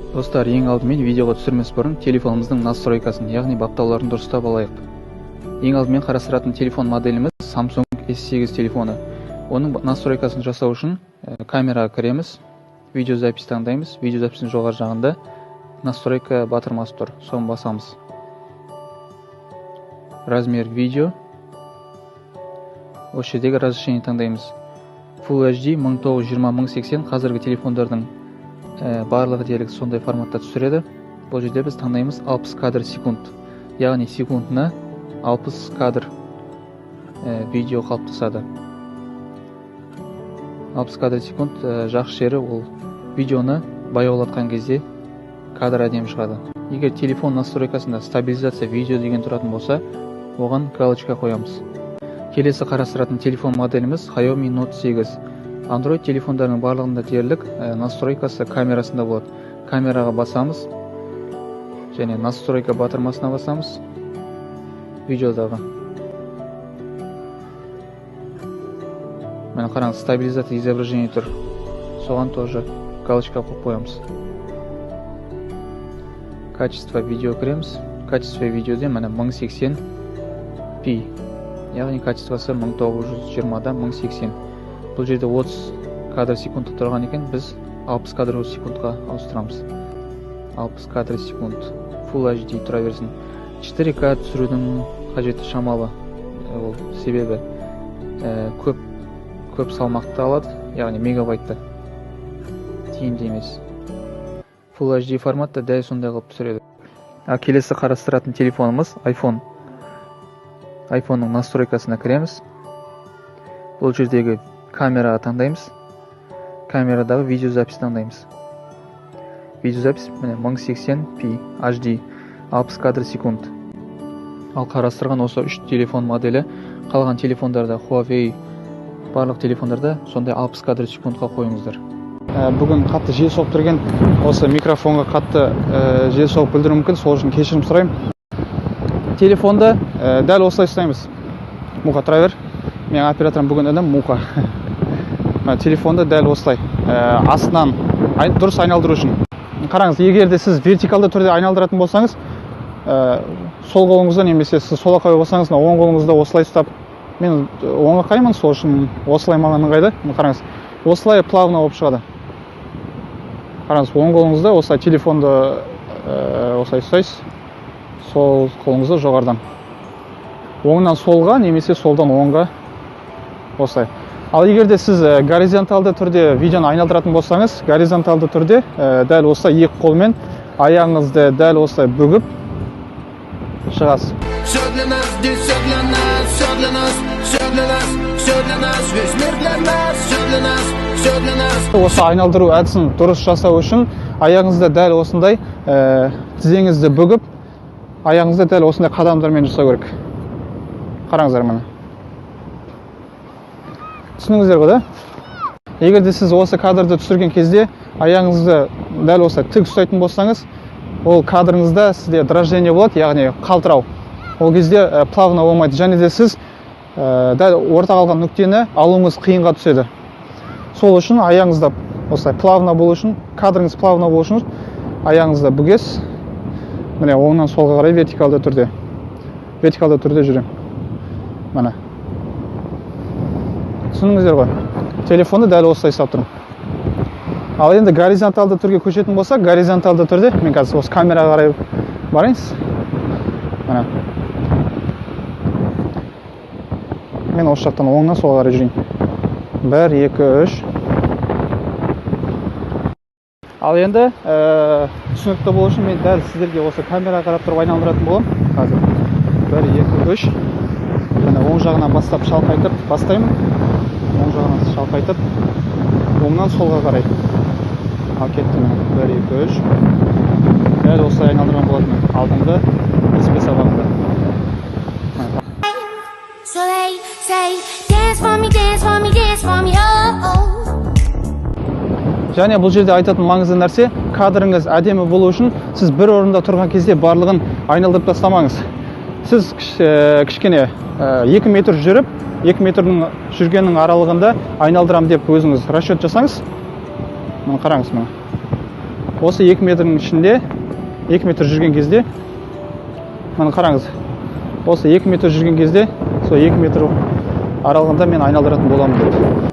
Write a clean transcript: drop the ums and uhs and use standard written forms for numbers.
Достар, ең алдымен видеоға түсірмес бұрын телефонымыздың настройкасын, яғни баптауларын дұрыстап алайық. Ең алдымен қарастыратын телефон моделіміз Samsung S8 телефоны. Оның настройкасын жасау үшін камераға кіреміз, видеозапись таңдаймыз. Видеозаписьтің жоғары жағында настройка батырмасы тұр, соны басамыз. Размер видео. Осы жердегі разрешение таңдаймыз. Full HD 1920 1080, қазіргі телефондардың барлығы дерлік сондай форматта түсіреді. Бұл жерде біз таңдаймыз 60 кадр секунд, яғни секундына 60 кадр видео қалыптасады. 60 кадр секунд, жақсы жері ол видеоны баяулатқан кезде кадр әдемі шығады. Егер телефон настройкасында стабилизация видео деген тұратын болса, оған галочка қоямыз. Келесі қарастыратын телефон моделіміз Xiaomi Note 8. Android телефондарының барлығында дерлік настройкасы камерасында болады. Камераға басамыз және настройка батырмасына басамыз. Видеодағы. Міне қараңыз, стабилизация изображения тұр. Соған тоже галочка қойып қоямыз. Качество видео кіреміз. Качество видеоде міне 1080p, яғни качествосы 1920-да 1080. Бұл жерде 30 кадр секундта тұрған екен, біз 60 кадр секундқа ауыстырамыз. 60 кадр секунд Full HD тұра берсін. 4К түсірудің қажеті шамалы. Ол себебі көп салмақты алады, яғни мегабайтты. Тиімді емес. Full HD форматта дәл сондай қылып түсіреді. Ал келесі қарастыратын телефонымыз iPhone. iPhone'ның настройкасына кіреміз. Бұл жердегі камераға таңдаймыз. Камерадағы видеозапись таңдаймыз. Видеозапись міне 1080p HD 60 кадр секунд. Ал қарастырған осы үш телефон моделі, қалған телефондарда Huawei, барлық телефондарда сондай 60 кадр секундқа қойыңыздар. Бүгін қатты жел соғып тұрген, осы микрофонға қатты жел соғып бүлдіруі мүмкін, сол үшін кешірім сұраймын. Телефонды дәл осылай ұстаймыз. Муха, тұра бер. Менің операторым бүгін інім Муха. Мына телефонды дәл осылай астынан дұрыс айналдыру үшін. Қараңыз, егер де сіз вертикалды түрде айналдыратын болсаңыз, сол қолыңызды немесе сіз солақай болсаңыз, мына оң қолыңызды осылай ұстап, мен оңақаймын, сол үшін осылай маған ыңғайлы. Мына қараңыз, осылай плавно болып шығады. Қараңыз, оң қолыңызды осылай телефонды осылай ұстайсыз, сол қолыңызды жоғарыдан, оңнан солға немесе солдан оңға осылай. Ал егер де сіз горизонталды түрде видеоны айналдыратын болсаңыз, горизонталды түрде дәл осылай екі қолмен аяғыңызды дәл осылай бүгіп шығасыз. Все для нас, здесь все для нас, все для нас, все для нас, все для нас, весь мир для нас, все для нас, все для нас. Осы айналдыру әдісін дұрыс жасау үшін аяғыңызды дәл осындай, тізеңізді бүгіп, аяғыңызды дәл осындай қадамдармен жасау керек. Қараңыздар, міне. Түсіндіңіздер ғой, да? Егер де сіз осы кадрды түсірген кезде аяғыңызды дәл осылай тік ұстайтын болсаңыз, ол кадрыңызда сізде дрожание болады, яғни қалтырау. Ол кезде плавно болмайды. Және де сіз дәл орта қалған нүктені алуыңыз қиынға түседі. Сол үшін аяғыңызда осылай плавно болу үшін, кадрыңыз плавно болу үшін аяғыңызды бүгесіз. Міне, оңнан солға қарай вертикалды түрде. Вертикалды түрде жүремін. Міне. Түсіндіңіздер ғой? Телефонды дәл осылай ұстап тұрмын. Ал енді горизонталды түрге көшетін болсақ, горизонталды түрде мен қазір осы камераға қарай барайын. Міне. Мен осы жақтан оңнан солға қарай жүрейін. 1, 2, 3. Ал енді түсінікті болу үшін мен дәл сіздерге осы камераға қарап тұрып айналдыратын боламын. Қазір. 1, 2, 3. Міне, оң жағынан бастап шалқайтып бастаймын. Оң жағынан шалқайтып, оңнан солға қарай. Ал кеттім. 1, 2, 3. Дәл осылай айналдырған болатынмын. Алдыңғы кіріспе сабағында. So they say, dance for me, dance for me, dance for me, oh, oh. Және бұл жерде айтатын маңызды нәрсе, кадрыңыз әдемі болу үшін сіз бір орында тұрған кезде барлығын айналдырып тастамаңыз. Сіз кішкене 2 метр жүріп, 2 метрдің жүргеннің аралығында айналдырам деп өзіңіз расчет жасаңыз. Міне қараңыз, міне. Осы 2 метрдің ішінде, 2 метр жүрген кезде, міне, қараңыз, осы 2 метр жүрген кезде, сол 2 метр аралығында мен айналдыратын боламын деді.